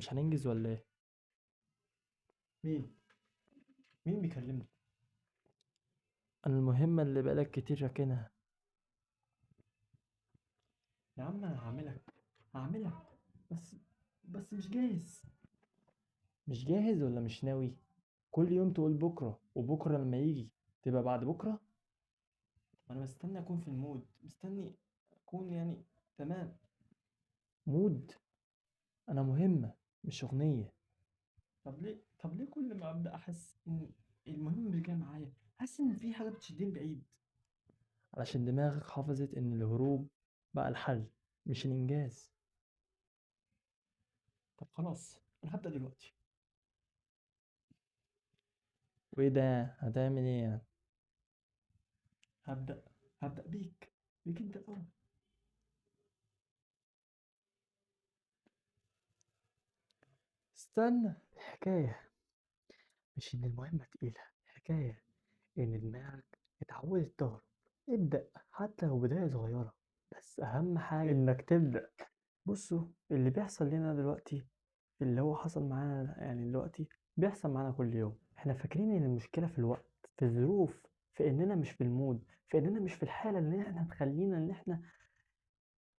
مش هننجز ولا ايه؟ مين؟ مين بيكلمني؟ انا المهمة اللي بقالك كتير راكنها. يا عم انا هعملك، هعملك، بس بس مش جاهز. مش جاهز ولا مش ناوي؟ كل يوم تقول بكرة، وبكرة لما يجي تبقى بعد بكرة. انا مستني اكون في ال mood، مستني اكون يعني تمام. mood؟ انا مهمة، مش اغنية. طب ليه كل ما ابدا احس ان المهم مش جاي معايا، حاسس ان في حاجة بتشدني بعيد. علشان دماغك حافظت ان الهروب بقى الحل، مش الانجاز. طب خلاص، انا هبدا دلوقتي. وايه ده؟ هتعمل ايه يعني؟ هبدا هبدا بيك، بيك انت الاول. استنى، الحكاية مش ان المهمة تقيلة، الحكاية ان دماغك اتعودت تهرب. ابدأ حتى لو بداية صغيرة، بس اهم حاجة انك تبدأ. بصوا اللي بيحصل لنا دلوقتي، اللي هو حصل معانا يعني دلوقتي بيحصل معانا كل يوم. احنا فاكرين ان المشكلة في الوقت، في الظروف، في اننا مش في ال mood، في اننا مش في الحالة اللي احنا تخلينا ان احنا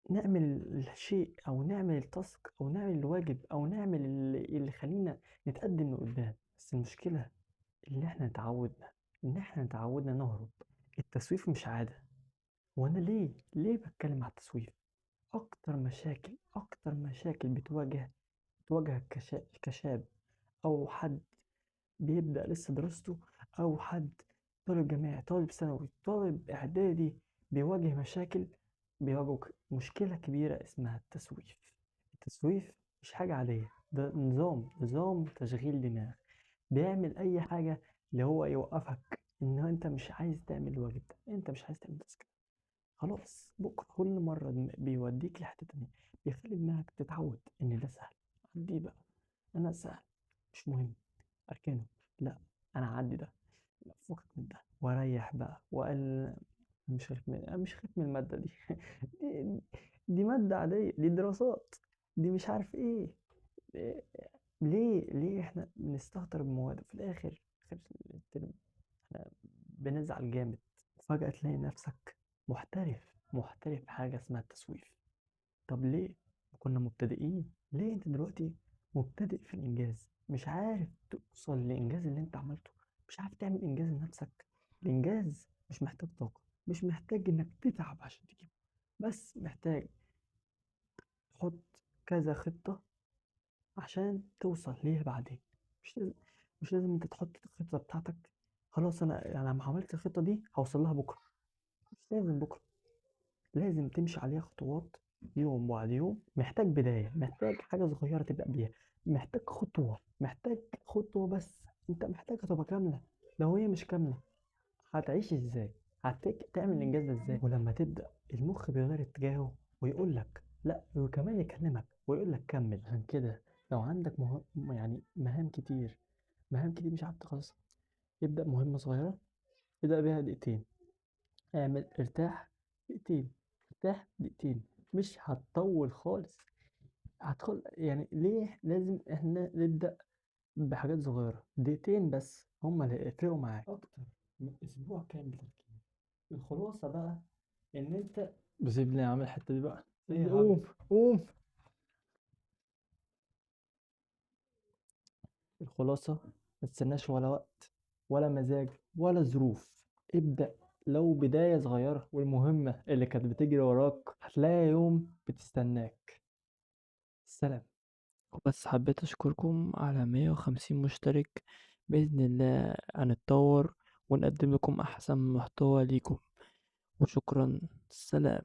نعمل الشيء او نعمل ال task او نعمل الواجب او نعمل اللي يخلينا نتقدم لقدام. بس المشكلة اللي احنا اتعودنا، ان احنا اتعودنا نهرب. التسويف مش عادة. وانا ليه بتكلم على التسويف؟ اكتر مشاكل بتواجهك كشاب او حد بيبدأ لسه دراسته، او حد طالب جامعي، طالب ثانوي، طالب اعدادي، بيواجه مشاكل، بيواجه مشكلة كبيرة اسمها التسويف. التسويف مش حاجة عادية، ده نظام تشغيل دماغ، بيعمل اي حاجة اللي هو يوقفك ان انت مش عايز تعمل الواجب ده، انت مش عايز تعمل task، خلاص بكرة. كل مرة بيوديك لحتة تانية، بيخلي دماغك تتعود ان ده سهل، عديه بقى، انا سهل مش مهم، اركنه، لا انا هعدي ده، لا فكك من ده، واريح بقى، وقال مش خايف من، انا مش خايف من المادة دي. دي مادة عادية، دي دراسات، دي مش عارف ايه. إيه؟ ليه احنا بنستهتر بمواد؟ في الاخر، اخر الترم احنا بنزعل جامد، وفجأة تلاقي نفسك محترف حاجة اسمها التسويف. طب ليه؟ كنا مبتدئين. ليه انت دلوقتي مبتدئ في الانجاز، مش عارف توصل للانجاز اللي انت عملته، مش عارف تعمل انجاز لنفسك؟ الانجاز مش محتاج طاقة، مش محتاج انك تتعب عشان تجيبه، بس محتاج تحط كذا خطة عشان توصل ليها بعدين. مش لازم انت تحط الخطة بتاعتك خلاص انا لما عملت الخطة دي هوصل لها بكرة، مش لازم بكرة، لازم تمشي عليها خطوات يوم بعد يوم. محتاج بداية، محتاج حاجة صغيرة تبدأ بيها، محتاج خطوة، محتاج خطوة بس، انت محتاجها تبقى كاملة. لو هي مش كاملة هتعيش ازاي؟ تعمل الانجاز ده ازاي؟ ولما تبدأ المخ بيغير اتجاهه ويقول لك لا، وكمان يكلمك ويقول لك كمل. عشان كده لو عندك مهام كتير، مهام كتير مش عارف تخلصها، ابدأ مهمة صغيرة، ابدأ بيها دقيقتين، اعمل ارتاح دقيقتين، ارتاح دقيقتين، مش هتطول خالص. هتخل يعني ليه لازم احنا نبدأ بحاجات صغيرة؟ دقيقتين بس هما اللي هيفرقوا معاك اكتر من اسبوع كامل تركيز. الخلاصة بقى ان انت بسيبني يا عم الحتة دي بقى. ايه يا قوم، حبيبي؟ قوم. الخلاصة ما تستناش ولا وقت ولا مزاج ولا ظروف، ابدأ لو بداية صغيرة، والمهمة اللي كانت بتجري وراك هتلاقي يوم بتستناك. سلام. بس حبيت أشكركم على 150 مشترك، بإذن الله هنتطور ونقدم لكم أحسن محتوى ليكم، وشكرا. سلام.